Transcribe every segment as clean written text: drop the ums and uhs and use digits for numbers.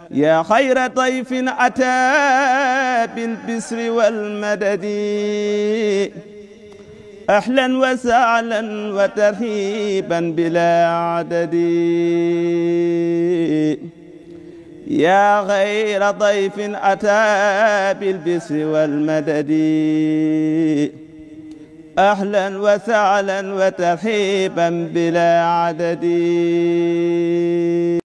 yaa xayra dayfin ataa bil bisri wal madadi ahlan wa sahlan wa tarhiban bilaa adadi yaa xayra dayfin ataa bil bisri wal madadi ahlan wa sahlan wa tarhiban bilaa adadi.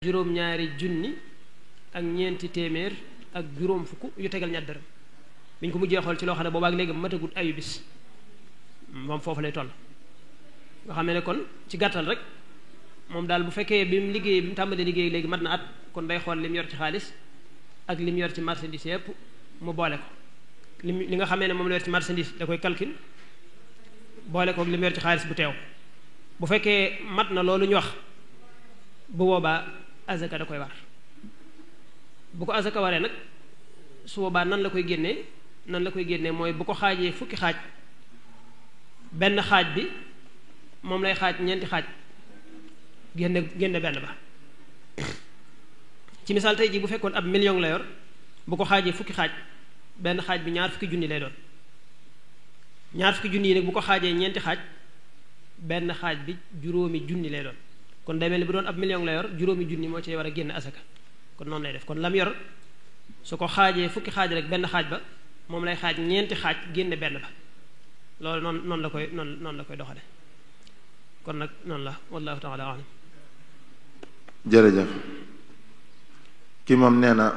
juróom ñaari junni ak ñeenti téeméer ak juróom fukk yu tegal ñaar dërëm biñ ko mujjee xool ci loo xam ne boobaak léegi matagut ayu bis moom foofu lay toll nga xam ne kon ci gàttal rek moom daal bu fekkee bi mu tàmbalee liggéey léegi mat na at kon day xool li mu yor ci xaalis ak li mu yor ci marchandise yépp mu boole ko li nga xamee ne moom la yor ci marchandise da koy calcul boole ko ak li mu yor ci xaalis bu teew bu fekkee mat na loolu ñu wax bu boobaa azaka da koy war bu ko azaka waree nag su boobaa nan la koy génnee mooy bu ko xaajee fukki xaaj benn xaaj bi moom lay xaaj ñeenti xaaj génne benn ba ci misaal tey jii bu fekkoon ab million la yor bu ko xaajee fukki xaaj benn xaaj bi ñaar fukki junni lay doon ñaar fukki junni yi nag bu ko xaajee ñeenti xaaj benn xaaj bi juróomi junni lay doon kon day mel ni bu doon ab million la yor juróomi junni moo ci war a génn asaka kon noonu lay def kon lam yor su ko xaajee fukki xaaj rek benn xaaj ba moom lay xaaj ñeenti xaaj génne benn ba loolu noonu la koy doxale kon nag noonu la wallahu taala alam. jërëjëf ki moom nee na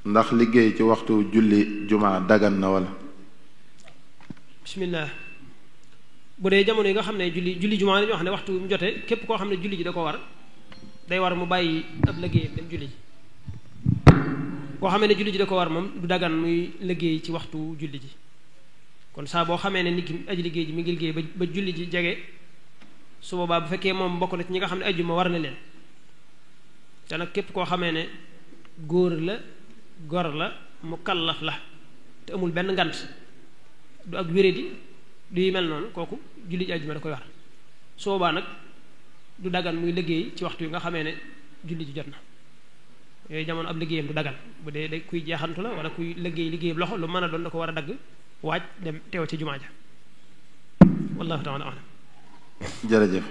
ndax liggéey ci waxtu julli jumaa dagan na wala. bismillah bu dee jamono yi nga xam ne julli jumaa dañoo xam ne waxtu mu jotee képp koo xam ne julli ji da ko war day war mu bàyyi ab liggéeyam dem julli ji koo xamee ne julli ji da ko war moom du dagan muy liggéey ci waxtu julli ji kon saa boo xamee ne nit ki aji liggéey ji mi ngi liggéey ba julli ji jege su boobaa bu fekkee moom bokk na ci ñi nga xam ne ajjuma war na leen te nag képp koo xamee ne góor la gor la mu kallaf la te amul benn ngant du ak wéradi du yu mel noonu kooku julli ji ajjuma da koy war su boobaa nag du dagan muy liggéey ci waxtu yi nga xamee ne julli ji jot na yooyu jamono ab liggéeyam du dagan bu dee day kuy jeexantu la wala kuy liggéeyam loxo lu mën a doon da ko war a dagg waaj dem teew ci jumaa ja wallahu taala alam. jërëjëf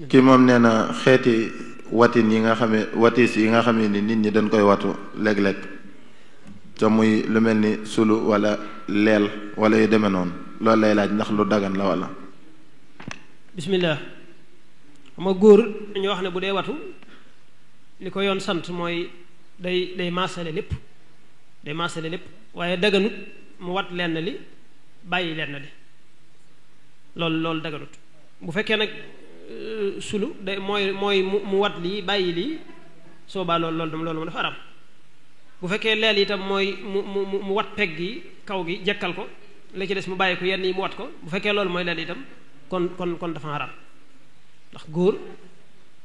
kii moom nee na xeeti watin yi nga xamee watis yi nga xamee ni nit ñi dañ koy watu léeg-léeg te muy lu mel ni sulu wala leel wala yu demee noonu loolu lay laaj ndax lu dagan la wala. bismillah xam nga góor dañuy wax ne bu dee watu li ko yoon sant mooy day maasale lépp waaye daganut mu wat lenn li bàyyi lenn li loolu daganut bu fekkee nag sulu day mooy mu wat lii bàyyi lii soobaa loolu moom dafa aram bu fekkee leel itam mooy mu wat pegg gi kaw gi jekkal ko la ci des mu bàyyi ko yenn yi mu wat ko bu fekkee loolu mooy leel itam kon dafa aram ndax góor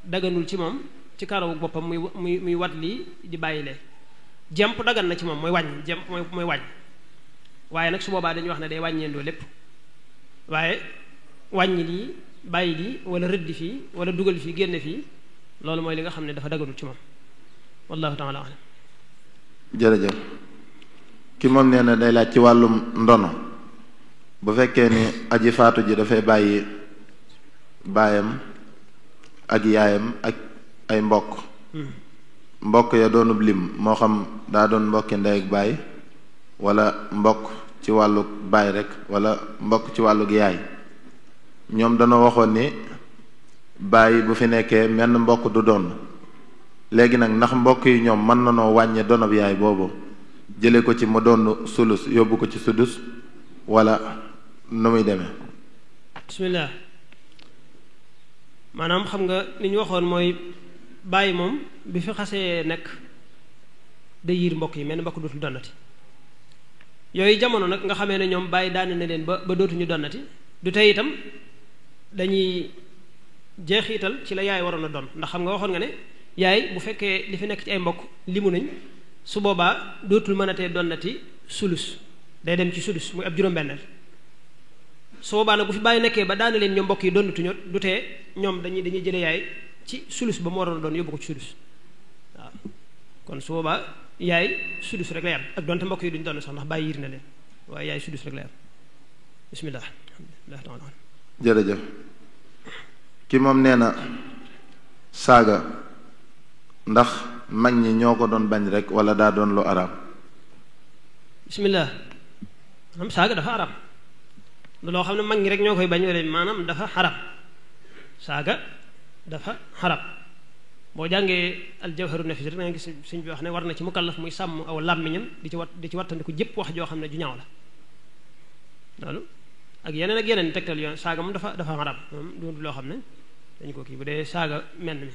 daganul ci moom ci karawu boppam muy wat lii di bàyyi lee jemp dagan na ci moom mooy wàññ jemp mooy wàññ waaye nag su boobaa dañuy wax ne day wàññeendoo lépp waaye wàññi lii bàyyi lii wala rëddi fii wala dugal fii génne fii loolu mooy li nga xam ne dafa daganul ci moom wallahu taala alam. jërëjëf ki moom nee na day laaj ci wàllum ndono bu fekkee ni aji faatu ji dafay bàyyi baayam ak yaayam ak ay mbokk ya doonub lim moo xam daa doon mbokki ndey ak baay wala mbokk ci wàllug baay rek wala mbokk ci wàllug yaay ñoom dana waxoon ni baay bu fi nekkee menn mbokk du doon léegi nag ndax mbokk yi ñoom mën na noo wàññe donob yaay boobu jële ko ci mu doon sulus yóbbu ko ci sudus wala nu muy demee. bismillah maanaam xam nga li ñu waxoon mooy bàyyi moom bi fi xasee nekk day yiir mbokk yi mel ni mbokk dootul donnati yooyu jamono nag nga xamee ne ñoom bàyyi daane na leen ba dootuñu donnati du tey itam dañuy jeexital ci la yaay waroon a doon ndax xam nga waxoon nga ne yaay bu fekkee li fi nekk ci ay mbokk limu nañ su boobaa dootul mënatee donnati sulus day dem ci sudus muy ab juróom-benneel su boobaa nag bu fi bàyyi nekkee ba daane leen ñoom mbokk yi donnatuñu du tee ñoom dañuy jële yaay ci sulus ba mu waroon a doon yóbbu ko ci sulus waaw kon su boobaa yaay sudus rek lay am ak donte mbokk yi duñ doon sax ndax bàyyi yir na leen waaye yaay sudus rek lay am bismillah alhamdulillah taala jërëjëf ki moom nee na saaga ndax mag ñi ñoo ko doon bañ rek wala daa doon lu araam bismillah maanaam saaga dafa araam loo xam ne mag ñi rek ñoo koy bañ wala maanaam dafa xaram saaga dafa xaram boo jàngee aljawharu nafis rek da nga gis suñ bi wax ne war na ci mukallaf muy sàmm aw làmmiñam di ci wattandiku jëpp wax joo xam ne ju ñaaw la loolu ak yeneen tegtal yoon saaga moom dafa xaram moom du loo xam ne dañu ko kii bu dee saaga menn mi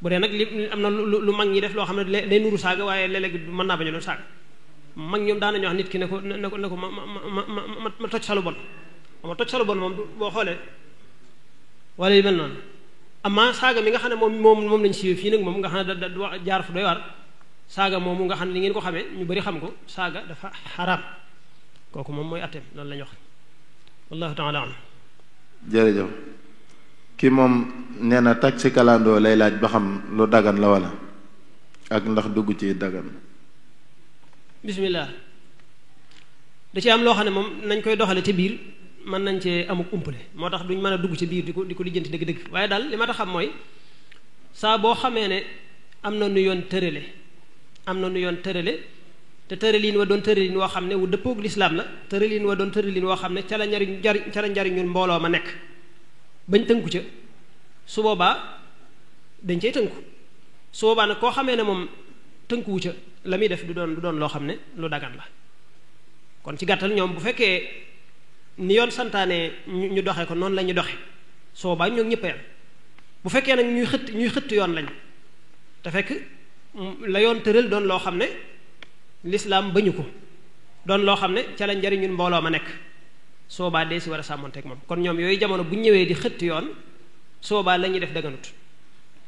bu dee nag li am na lu mag ñi def loo xam ne day nuru saaga waaye léeg-léeg mën naa bañ a doon saaga mag ñoom daan nañu wax nit ki ne ko ma toj salu bon ma toj salu bon moom boo xoolee wala yu mel noonu amma saaga mi nga xam ne moom lañ siiwee fii nag moom nga xam ne da jaar fu doy war saaga moomu nga xam ne ni ngeen ko xamee ñu bari xam ko saaga dafa xaraam kooku moom mooy atteem loolu la ñu wax wallahu taala alam jërëjëf ki moom nee na taxi kalandoo lay laaj ba xam lu dagan la wala ak ndax dugg ci dagan bismillah da ci am loo xam ne moom nañ koy doxale ci biir mën nañ cee amuk umpale moo tax duñ mën a dugg ci biir di ko lijjanti dëgg-dëgg waaye daal li ma tax xam mooy saa boo xamee ne am na nu yoon tërale te tëralin wa doon tëralin woo xam ne wu dëppoog lislaam la tëralin wa doon tëralin woo xam ne ca la njariñul mbooloo ma nekk bañ tënku ca su boobaa dañ cay tënku su boobaa nag koo xamee ne moom tënkuwu ca la muy def du doon loo xam ne lu dagan la kon ci gàttal ñoom bu fekkee ni yoon santaane ñu doxe ko noonu la ñu doxe su boobaa ñoom ñëpp a yam bu fekkee nag ñuy xëtt yoon lañ te fekk la yoon tëral doon loo xam ne lislaam bañu ko doon loo xam ne ca la njariñul mbooloo ma nekk su boobaa dee si war a sàmmonteeg moom kon ñoom yooyu jamono bu ñëwee di xëtt yoon su boobaa la ñuy def daganut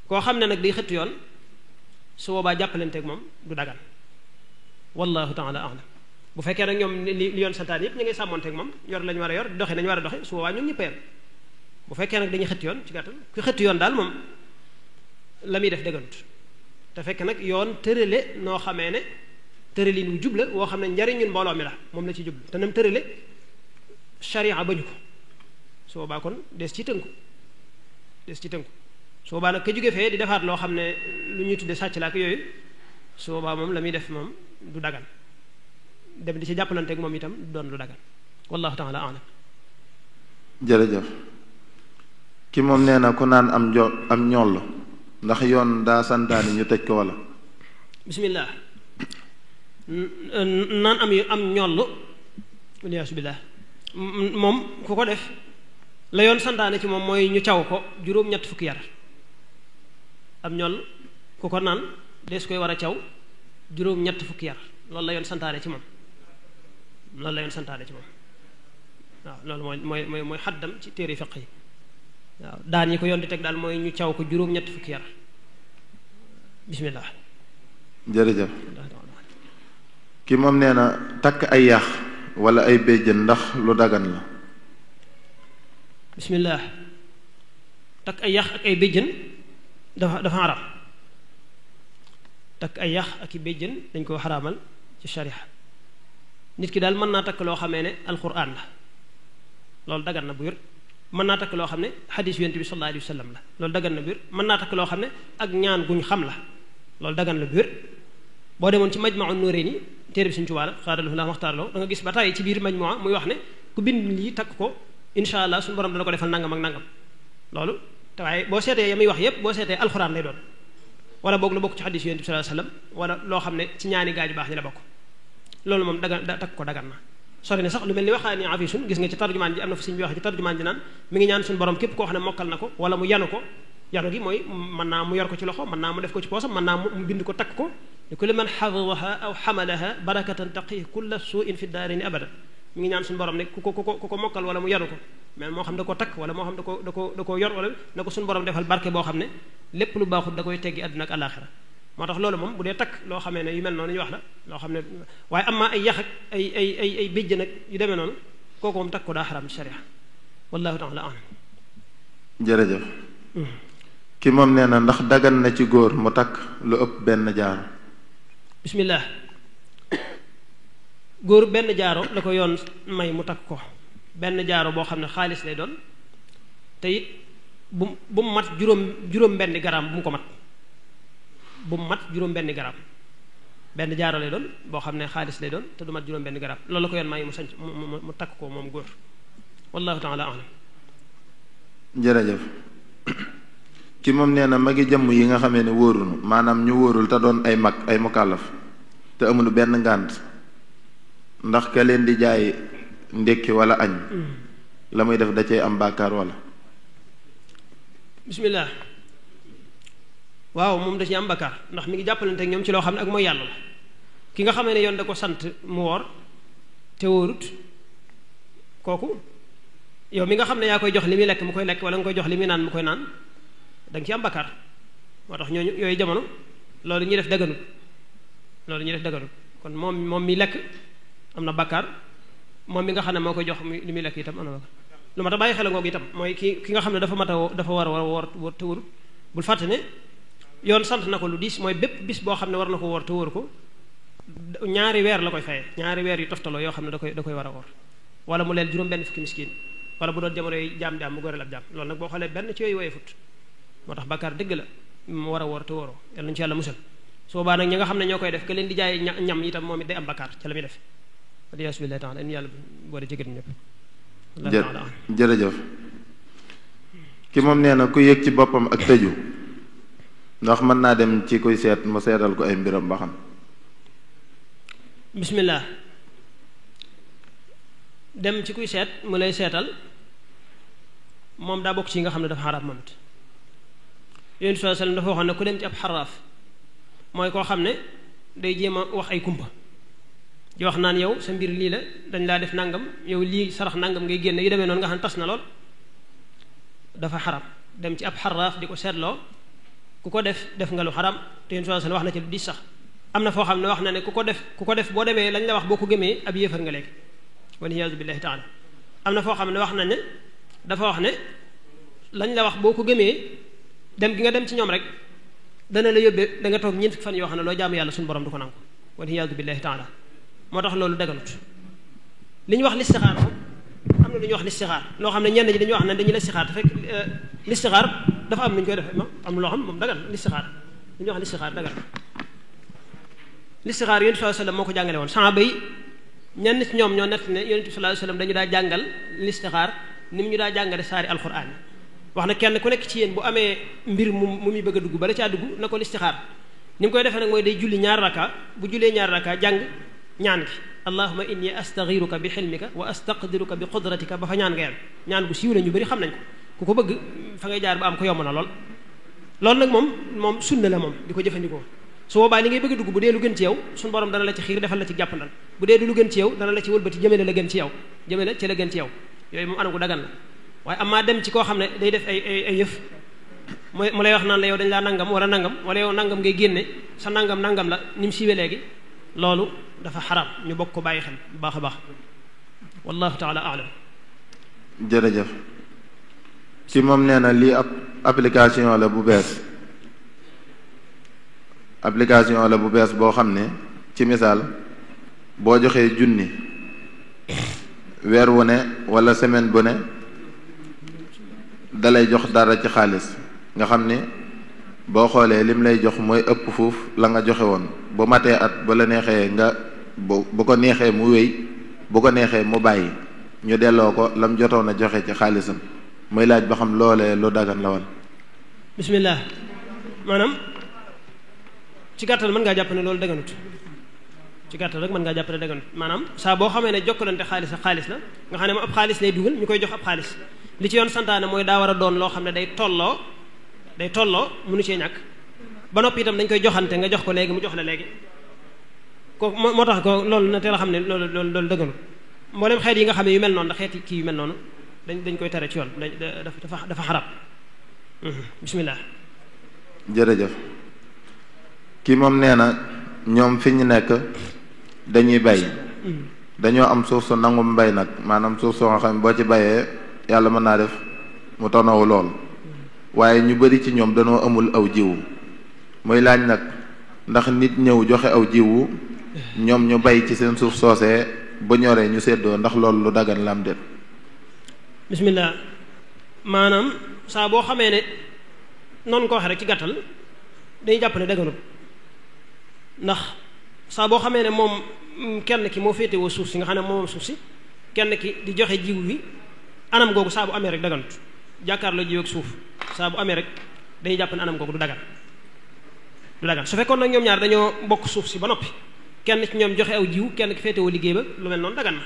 koo xam ne nag day xëtt yoon su boobaa jàppalanteeg moom du dagan wallahu taala alam bu fekkee nag ñoom li yoon santaan yépp ñu ngay sàmmonteeg moom yor lañu war a yor doxe nañu war a doxe su boobaa ñoom ñëpp yam bu fekkee nag dañuy xëtt yoon ci gàttal ku xëtt yoon daal moom la muy def daganut te fekk nag yoon tërale noo xamee ne tëralin wu jubla woo xam ne njariñul mbooloo mi la moom la ci jublu te nam tërale sharia bañu ko su boobaa kon des ci tënku su boobaa nag ka jóge fee di defaat loo xam ne lu ñuy tudde sàcc la ak yooyu su boobaa moom la muy def moom du dagan dem di ci jàppalanteeg moom itam du doon lu dagan wallahu taala alam jërëjëf ki moom nee na ku naan am ñoll ndax yoon daa santaani ñu tëj ko wala bismillah naan am ñoll waliyaasu billah moom ku ko def la yoon santaane ci moom mooy ñu caw ko juróom-ñett fukki yar am ñoll ku ko naan des koy war a caw juróom-ñett fukki yar loolu la yoon santaane ci moom waaw loolu mooy xaddam ci téere fiq yi waaw daan yi ko yoon di teg daal mooy ñu caw ko juróom-ñett fukki yar bismillah jërëjëf ki moom nee na takk ay yax wala ay béjjën ndax lu dagan la bismillah takk ay yax ak ay béjjën dafa xaraam takk ay yax ak i béjjën dañ koo xaraamal ci sharia nit ki daal mën naa takk loo xamee ne alquran la loolu dagan na bu wér mën naa takk loo xam ne xadiis yonent bi sallallahu alayhi wa sallam la loolu dagan na bu wér mën naa takk loo xam ne ak ñaan guñ xam la loolu dagan na bu wér boo demoon ci Majma'un Nurayni téere bi Sëriñ Tuubaa la xaadalahu la maxtaarloo da nga gis ba tàyyi ci biir majmua muy wax ne ku bind lii takk ko insha allah suñu borom dana ko defal nangam ak nangam loolu te waaye boo seetee ya muy wax yépp boo seetee alxuraan lay doon wala boog lu bokk ci xadiis yonent bi sallallahu alayhi wasallam wala loo xam ne ci ñaani gaaju baax ñi la bokk loolu moom dagan takk ko dagan na sori ne sax lu mel ni waxaa ni afisun gis nga ci tarjumaan ji am na fu Sëriñ bi wax ci tarjumaan ji naan mi ngi ñaan suñu borom képp koo xam ne mokkal na ko wala mu yanu ko yanu gi mooy mën naa mu yor ko ci loxo mën naa mu def ko ci poosam mën naa mu bind ko takk ko li kulli man xafadaha aw xamalaha barakatan taqi kulla suin fi daarini abada mi ngi ñaan suñu borom ne ku ko mokkal wala mu yanu ko mais moo xam da ko takk wala moo xam da ko yor wala na ko suñu borom defal barke boo xam ne lépp lu baaxul da koy teggi àdduna ak àllaaxira moo tax loolu moom bu dee takk loo xamee ne yu mel noonu ñu wax la loo xam ne waaye am maa ay yax ak ay béjj nag yu demee noonu kooku moom takk ko daa xaram ci sharia wallahu taala alam jërëjëf ki moom nee na ndax dagan na ci góor mu takk lu ëpp benn jaar bismillah góor benn jaaro la ko yoon may mu takk ko benn jaaro boo xam ne xaalis lay doon te it bu mu mat juróom benn garaam bu mu ko mat bu mu mat juróom benn garaam benn jaaro lay doon boo xam ne xaalis lay doon te du mat juróom benn garaam loolu la ko yoon may mu sanc mu takk ko moom góor wallahu taala alam jërëjëf ki moom nee na magi jëmm yi nga xamee ne wóorunu maanaam ñu wóorul te doon ay mag ay mukallaf te amul benn ngànt ndax ka leen di jaay ndékki wala añ la muy def da cee am bàkkaar wala bismillah waaw moom da ci am bàkkaar ndax mi ngi jàppalante ak ñoom ci loo xam ne ak mooy yàlla la ki nga xamee ne yoon da ko sant mu woor te wóorut kooku yow mi nga xam ne yaa koy jox li muy lekk mu koy lekk wala nga koy jox li muy naan mu koy naan da nga ci am bakkaar moo tax ñooñu yooyu jamono loolu ñuy def daganut kon moom mi lekk am na bakkaar moom mi nga xam ne moo koy jox li muy lekk itam am na bakkaar lu ma ta bàyyi xel ngoog itam mooy ki nga xam ne dafa dafa war a woor te wóorut bul fàtte ne yoon sant na ko lu diis mooy bépp bis boo xam ne war na ko woor te wóoru ko ñaari weer la koy fayee ñaari weer yu toftaloo yoo xam ne da koy war a woor wala mu leel juróom benn fukki miskin wala bu doon jamono yi jaam mu goreel ab jaam loolu nag boo xoolee benn ci yooyu woyee fut moo tax bakkaar dëgg la mu war a woor te wóoroo yal nañu ci yàlla musal su boobaa nag ñi nga xam ne ñoo koy def ka leen di jaay ñam itam moom it day am bakkaar ca la muy def adiyasu billahi taala ñu yàlla boole jéggat ñëpp jërëjëf ki moom nee na ku yëg ci boppam ak tëju ndax mën naa dem ci kuy seet mu seetal ko ay mbiram ba xam bismillah dem ci kuy seet mu lay seetal moom daa bokk ci yi nga xam ne dafa xaraam moom it yonent bi sallallahu alayhi wasallam dafa waxoon ne ku dem ci ab xaraaf mooy koo xam ne day jéem a wax ay kumpa di wax naan yow sa mbir lii la dañ laa def nangam yow lii sarax nangam ngay génne yu demee noonu nga xam ne tas na lool dafa xaram dem ci ab xaraaf di ko seetloo ku ko def nga lu xaram te yonent bi sallallahu alayhi wasallam wax na ci lu di sax am na foo xam ne wax na ne ku ko def boo demee lañ la wax boo ko gëmee ab yéefar nga léegi waliyaazu billahi taala am na foo xam ne wax nañ ne dafa wax ne lañ la wax boo ko gëmee dem gi nga dem ci ñoom rek dana la yóbbee da nga toog ñeent fukki fan yoo xam ne loo jaamu yàlla suñu borom du ko nangu waliyaazu billahi taala moo tax loolu daganut li ñu wax listixaar moom am na lu ñuy wax listixaar loo xam ne ñenn ñi dañuy wax ne dañuy listixaar te fekk listixaar dafa am nu ñu koy defee am na loo xam moom dagan listixaar li ñuy wax listixaar dagan listixaar yonent bi sallallahu alayhi wasallam moo ko jàngale woon saxaaba yi ñenn ci ñoom ñoo nett ne yonent bi sallallahu alayhi wasallam dañu daa jàngal listixaar ni mu ñu daa jàngale saari alquran wax na kenn ku nekk ci yéen bu amee mbir mu muy bëgg a dugg bala caa dugg na ko listixaar ni mu koy defee nag mooy day julli ñaar raka bu jullee ñaar raka jàng ñaan gi allahumma inni astaghiruka bi xilmika wa astaqdiruka bi qudratika ba fa ñaan nga yam ñaan gu siiw la ñu bëri xam nañ ko ku ko bëgg fa ngay jaar ba am ko yomb na lool loolu nag moom sunna la moom di ko jëfandikoo su boobaa li ngay bëgg a dugg bu dee lu gën ci yow suñu borom dana la ci xiir defal la ci jàppandal bu dee du lu gën ci yow dana la ci wëlbati jëmale la gën ci yow jëmale ci la gën ci yow yooyu moom anam gu dagan la waaye amaa dem ci koo xam ne day def ay yëf mu lay wax naan la yow dañ laa nangam wala yow nangam ngay génne sa nangam la ni mu siiwee léegi loolu dafa xaraam ñu bokk ko bàyyi xel bu baax a baax wallahu taala alam jërëjëf ci moom nee na lii ab application la bu bees boo xam ne ci misaal boo joxee junni weer wu ne wala semaine bu ne dalay jox dara ci xaalis nga xam ni boo xoolee lim lay jox mooy ëpp fuuf la nga joxe woon bu matee at bu la neexee nga bu ko neexee mu wéy bu ko neexee mu bàyyi ñu delloo ko lam jotoon a joxe ci xaalisam muy laaj ba xam loolee lu dagan la woon bismillah maanaam ci gàttal mën ngaa jàpp ne loolu daganut ci gàttal rek mën ngaa jàpp ne daganut maanaam saa boo xamee ne jokkalante xaalis ak xaalis la nga xam ne moom ab xaalis lay dugal ñu koy jox ab xaalis li ci yoon santaane mooy daa war a doon loo xam ne day tolloo mënu cee ñàkk ba noppi itam dañ koy joxante nga jox ko léegi mu jox la léegi ko moo tax ko loolu na teel a xam ne loolu dëgganut mboolem xeet yi nga xam ne yu mel noonu ndax xeeti kii yu mel noonu dañ koy tere ci yoon dafa xarab bismillah jërëjëf kii moom nee na ñoom fi ñu nekk dañuy bay dañoo am suuf su nangu mbay nag maanaam suuf soo nga xam ne boo ci bayee yàlla mën naa def mu tonawu lool waaye ñu bari ci ñoom dañoo amul aw jiwu muy laaj nag ndax nit ñëw joxe aw jiwu ñoom ñu bay ci seen suuf soosee bu ñoree ñu séddoo ndax loolu lu dagan la am déet. bismillah maanaam saa boo xamee ne noonu ko waxee rek ci gàttal dañuy jàpp ne daganut ndax saa boo xamee ne moom kenn ki moo féetewoo suuf si nga xam ne moom suuf si kenn ki di joxe jiwu wi anam googu saa bu amee rek daganut jàkkaarloo jiw ak suuf saa bu amee rek dañuy jàpp ne anam googu du dagan su fekkoon nag ñoom ñaar dañoo bokk suuf si ba noppi kenn ci ñoom joxe aw jiw kenn ki féetewoo liggéey ba lu mel noonu dagan na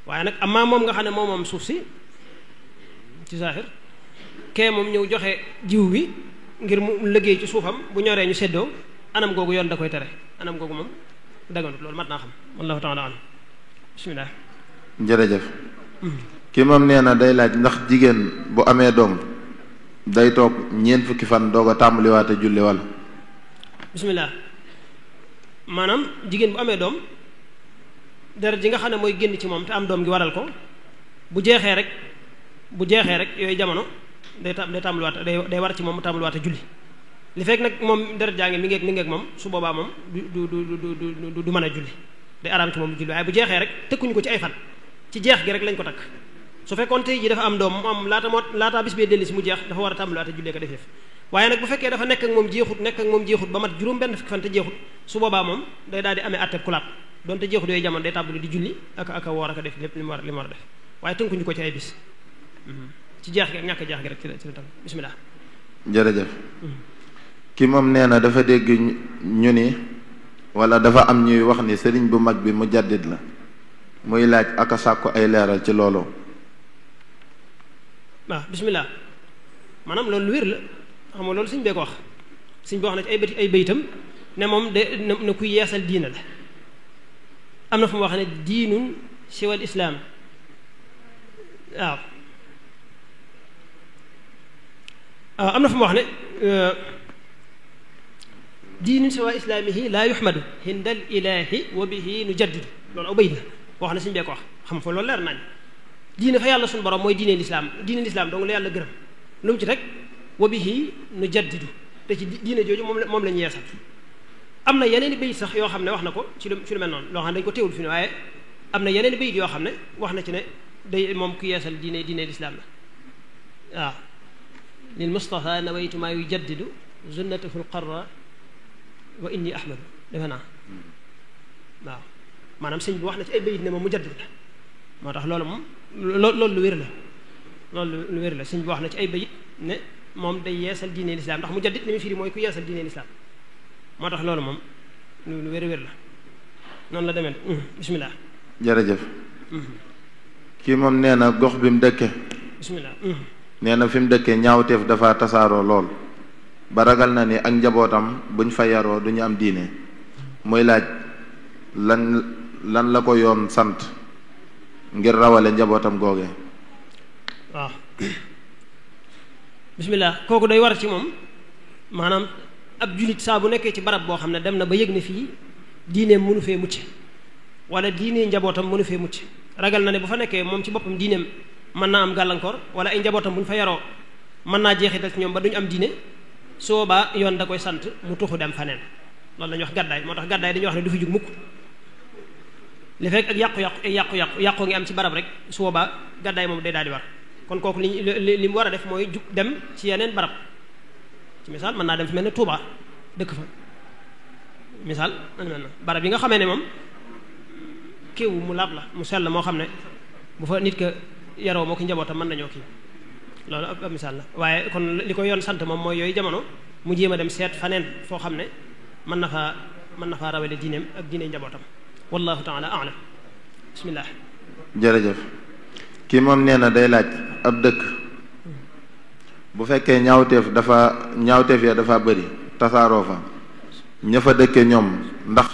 waaye nag amaa moom nga xam ne moom suuf si ci saaxir kee moom ñëw joxe jiw wi ngir mu liggéey ci suufam bu ñoree ñu séddoo anam googu yoon da koy tere anam googu moom daganut loolu mat naa xam wallahu taala alam bismillah jërëjëf ki moom nee na day laaj ndax jigéen bu amee doom day toog ñeent fukki fan doog a tàmbaliwaate julli wala. bismillah maanaam jigéen bu amee doom deret ji nga xam ne mooy génn ci moom te am doom gi waral ko bu jeexee rek yooyu jamono day tàmbaliwaate day war ci moom mu tàmbaliwaate julli li fekk nag moom deret jaa ngi mi ngeeg moom su boobaa moom du mën a julli day araam ci moom julli waaye bu jeexee rek tëkkuñu ko ci ay fan ci jeex gi rek lañ ko takk su fekkoon tey ji dafa am doom mu am laataa bis bee delli si mu jeex dafa war a tàmbaliwaate jullee ko defeef waaye nag bu fekkee dafa nekk ak moom jeexut ba mat juróom benn fukki fan te jeexut su boobaa moom day daal di amee atteb kulaat doonte jeexut yooyu jamono day tàmbali di julli ak woor ak def lépp li mu war a def waaye tënkuñu ko ci ay bis ci jeex gi ak ñàkk jeex gi rek ci la tam bismillah jërëjëf ki moom nee na dafa dégg ñu ni wala dafa am ñuy wax ni sëriñ bu mag bi mujaddid la muy laaj ak a sàkku ay leeral ci loolu. waaw bismillah maanaam loolu lu wér la xam nga loolu suñ bee ko wax suñ boo wax na ci ay baytam ne moom de na kuy yeesal diina la am na fu mu wax ne diinun siwal islaam waaw am na fu mu wax ne diinun siwa islaamihi laa yuhmadu hindal ilaahi wa bihi nu jaddidu loolu aw bayt la wax na suñu bee ko wax xam fa loolu leer nañ diine fa yàlla suñu borom mooy diine lislaam donc la yàlla gërëm lu mu ci rek wa bihi nu jaddidu te ci diine jooju moom la ñu yeesal am na yeneen i bayit sax yoo xam ne wax na ko ci lu mel noonu loo xam ne dañu ko teewul fi ne waaye am na yeneen i bayit yoo xam ne wax na ci ne day moom ku yeesal diine lislaam la waaw lil Mustafa nawaytu maa yujaddidu sunnatahu lqarra wa inni ahmadu defe naa waaw maanaam sëñ bi wax na ci ay bayit ne moom mujaddid la moo tax loolu moom loolu lu wér la sëñ bi wax na ci ay bayit ne moom day yeesal diine lislaam ndax mujaddid li muy firi mooy ku yeesal diine lislaam moo tax loolu moom lu wér la noonu la demee bismillah jërëjëf kii moom nee na gox bi mu dëkke bismillah nee na fi mu dëkkee ñaawteef dafa tasaaroo lool ba ragal na ni ak njabootam buñ fa yaroo duñu am diine muy laaj lan la ko yoon sant ngir rawale njabootam googee. waaw bismillah kooku day war ci moom maanaam ab jullit saa bu nekkee ci barab boo xam ne dem na ba yëg ne fii diineem mënu fee mucc wala diine njabootam mënu fee mucc ragal na ne bu fa nekkee moom ci boppam diineem mën naa am gàllankoor wala ay njabootam bu ñu fa yaroo mën naa jeexital ci ñoom ba duñu am diine su boobaa yoon da koy sant mu tuxu dem faneen loolu la ñuy wax gàddaay moo tax gàddaay dañuy wax ne du fi jug mukk li fekk ak yàqu ngi am ci barab rek su boobaa gàddaay moom day daal di war kon kooku li mu war a def mooy jug dem ci yeneen barab ci misaal mën naa dem fi mel ne Touba dëkk fa misaal mel na barab yi nga xamee ne moom kéewu mu laab la mu sell moo xam ne bu fa nit ka yaroo moo ki njabootam mën nañoo kii loolu ab misaal la waaye kon li ko yoon sant moom mooy yooyu jamono mu jéem a dem seet faneen foo xam ne mën na faa rawale diineem ak diine njabootam wallahu taala alam bismillah jërëjëf kii moom nee na day laaj ab dëkk bu fekkee ñaawteef ya dafa bëri tasaaroo fa ña fa dëkke ñoom ndax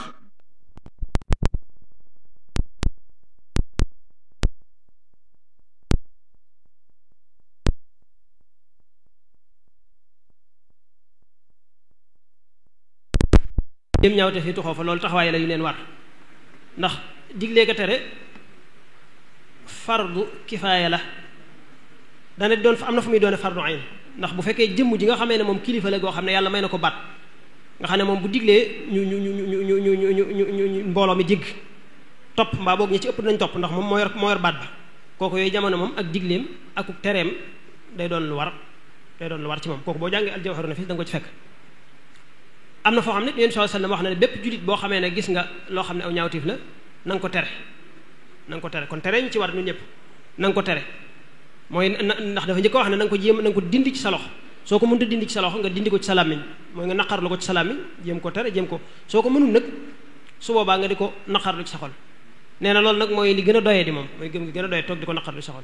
dem ñaawteef yi tuxoo fa loolu taxawaay la yu leen war ndax diglee ko tere fardu kifaaya la dana doon am na fu muy doone fardu ayn ndax bu fekkee jëmm ji nga xamee ne moom kilifa la goo xam ne yàlla may na ko baat nga xam ne moom bu diglee ñu mbooloo mi jégg topp mbaa boog ñi ci ëpp nañ topp ndax moom moo yor baat ba kooku yooyu jamono moom ak digleem ak tereem day doon lu war ci moom kooku boo jàngee al-Jawharun Nafis da nga ko ci fekk. am na foo xam ne Yonent sallallahu alayhi wasallam wax na ne bépp jullit boo xamee ne gis nga loo xam ne aw ñaawtiif la na nga ko tere kon tere ñu ci war ñun ñëpp na nga ko tere mooy ndax dafa njëkk wax ne na nga ko dindi ci sa loxo soo ko mënta dindi ci sa loxo nga dindi ko ci sa làmmiñ mooy nga naqarlu ko ci sa làmmiñ jéem ko tere jéem ko soo ko mënul nag su boobaa nga di ko naqarlu ci sa xol nee na loolu nag mooy li gën a doyee di moom mooy gëm gi gën a doyee toog di ko naqarlu ci sa xol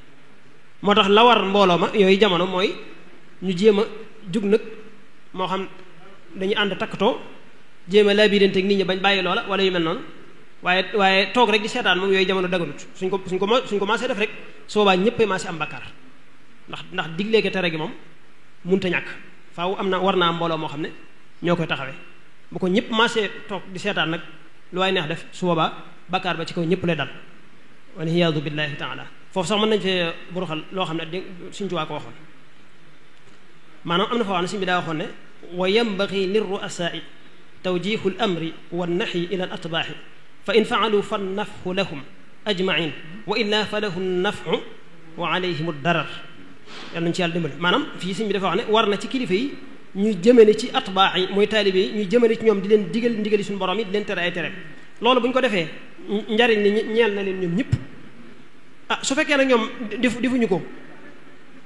moo tax la war mbooloo ma yooyu jamono mooy ñu jéem a jug nag moo xam dañuy ànd takkatoo jéem a laabirante ak nit ñi bañ bàyyi loola wala yu mel noonu waaye toog rek di seetaan moom yooyu jamono daganut suñ ko maasee def rek su boobaa ñëppay maasee am bakkaar ndax diglee ko tere gi moom munta ñàkk faaw war naa mbooloo moo xam ne ñoo koy taxawee bu ko ñëpp maasee toog di seetaan nag lu waay neex def su boobaa bakkaar ba ci kaw ñëpp lay dal wal iyaadu billahi taala foofu sax mën nañ fee buruxal loo xam ne Sëriñ Tuubaa ko waxoon maanaam am na foo xam ne Sëriñ bi daa waxoon ne wa yanbaghi lirru'asaa'i tawjihu al-amri wan-nahyi ila al-atbaa'i fa in fa'alu fan-naf'u lahum ajma'in wa illa fa lahu an-naf'u wa alayhim ad-darar yàlla nañu ci yàlla dimbali maanaam fii Sëriñ bi dafa wax ne war na ci kilifa yi ñu jëmale ci atbaa yi mooy taalibe yi ñu jëmale ci ñoom di leen digal ndigali suñu borom yi di leen tere ay tere loolu bu ñu ko defee njariñ li ñeel na leen ñoom ñëpp su fekkee nag ñoom defuñu ko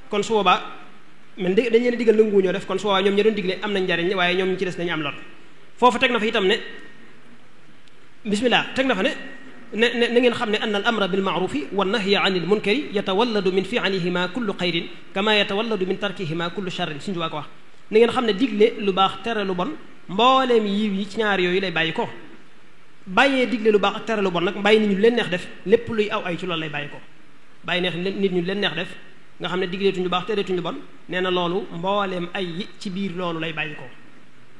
kon su boobaa dañ leen digal nanguwuñoo def kon su boobaa ñoom ña doon digle am nañ njariñ waaye ñoom ñu ci des dañu am lor foofu teg na fa itam ne bismillah teg na fa ne na ngeen xam ne anna al amra bil ma'rufi wan nahya anil munkari yatawalladu min fi'lihima kullu xayrin kama yatawalladu min tarkihima kullu sharrin suñu waa ko wax na ngeen xam ne digle lu baax tere lu bon mbooleem yiw yi ci ñaar yooyu lay bàyyi ko bàyyee digle lu baax ak tere lu bon nag bàyyi nit ñu leen neex def lépp luy aw ay ci loolu lay bàyyi ko bàyyi neex nit ñu leen neex def nga xam ne digleetuñu lu baax tereetuñu lu bon nee na loolu mbooleem ay yi ci biir loolu lay bàyyi ko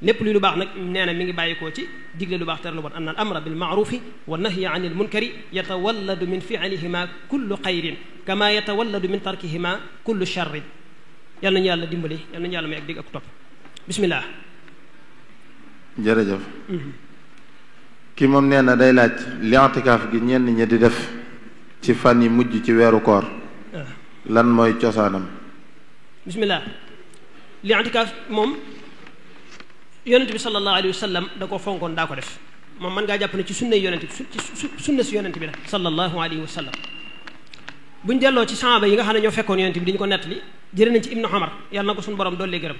lépp luy lu baax nag nee na mi ngi bàyyi ko ci digle lu baax tere lu bon anna al amra bil ma'rufi wa nahya anil munkari yatawalladu min fi'lihima kullu xayrin kama yatawalladu min tarkihima kullu sharrin yal nañu yàlla dimbali yal nañu yàlla may ak digg ak topp bismillah jërëjëf ki moom nee na day laaj li i'tikaaf gi ñenn ñi di def ci fan yi mujj ci weeru koor lan mooy cosaanam bismillah li i'tikaaf moom yonent bi sallallahu alayhi wa sallam da ko fonkoon daa ko def moom mën ngaa jàpp ne ci sunna yonent bi sunna si yonent bi la sallallahu alayhi wa sallam buñ delloo ci sahaaba yi nga xam ne ñoo fekkoon yonent bi dañu ko nettali jëre nañ ci ibnu Umar yàlla na ko suñu borom dolli gërëm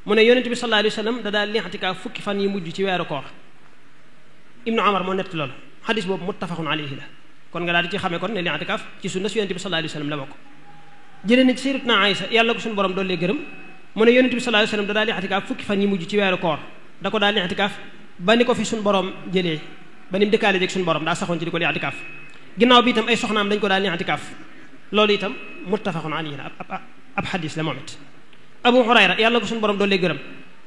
mu ne yonent bi sallallahu alayhi wa sallam da daal li i'tikaaf fukki fan yi mujj ci weeru koor ibnu Umar moo nettali loolu xadis boobu muttafaqun alayhi la kon nga daal di ci xamee kon ne li i'tikaaf ci sunna si yonent bi sallallahu alayhi wa sallam la bokk jëre nañ ci sayyidatuna Aïsa yàlla na ko suñu borom dolli gërëm mu ne yonent bi sallallahu alayhi wa sallam da daal li i'tikaaf fukki fan yi mujj ci weeru koor da ko daal li i'tikaaf ba ni ko fi suñu borom jëlee ba ni mu dëkkaale jeeg suñu borom daa saxoon ci di ko li i'tikaaf ginnaaw bi itam ay soxnaam dañ ko daal li i'tikaaf loolu itam muttafaqun alayhi la ab xadis la moom it Abu Hurayra yàlla ko suñu borom doole gërëm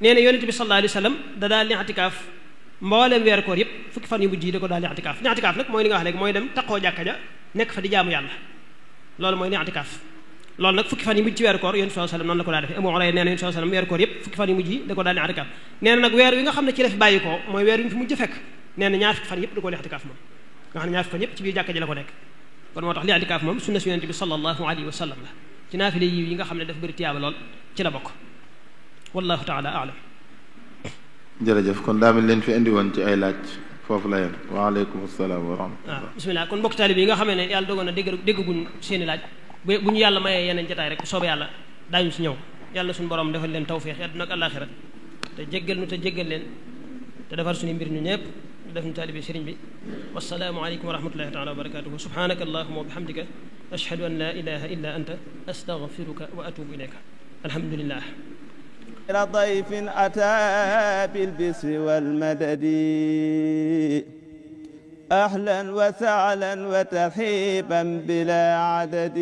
nee na yonent bi sallallahu alayhi wa sallam da daal li i'tikaaf mbooleem weeru koor yëpp fukki fan yu mujj yi da ko daal li i'tikaaf li i'tikaaf nag mooy li nga wax léegi mooy dem taqoo jàkka ja nekk fa di jaamu yàlla loolu mooy li i'tikaaf loolu nag fukki fan yu mujj ci weeru koor yonent sallallahu alayhi wa sallam noonu la ko daa defee Abu Hurayra nee na yonent sallallahu alayhi wa sallam weeru koor yëpp fukki fan yu mujj yi da ko daal li i'tikaaf nee na nag weer wi nga xam ne ci la fi bàyyi ko mooy weer wi ñu fi mujj fekk nee na ñaar fukki fan yëpp da ko li i'tikaaf moom nga xam ne ñaar fukki fan yëpp ci biir jàkka ji la ko nekk kon moo tax li i'tikaaf moom sunna si yonent bi sallallahu alayhi wa sallam la ci naafile yi nga xam ne daf bëri tiyaaba lool ci la bokk wallahu taala a'lam jërëjëf kon daa mel leen fi indi woon ci ay laaj foofu la yéen waaleykum salaam wa rahmatullah waaw bismillah kon mbokk taalib yi nga xamee ne yàlla dogoon na dégguñ seeni laaj bu ñu yàlla mayee yeneen jotaay rek soobee yàlla daañu ci ñëw yàlla suñu borom defal leen tawfiix àdduna ak àllaaxira te jéggal nu te jéggal leen te defar suñu mbir ñu ñëpp def ñu taalibi sëriñ bi wassalaamu aleykum wa rahmatullahi taala wa barakatuhu subhanaka allahumma wa bihamdika ashhadu an la ilaha illa anta astaghfiruka wa atubu ilayka alhamdulillah ضيف أتى بالبسر والمدد أهلا وسهلا وترحيبا بلا عدد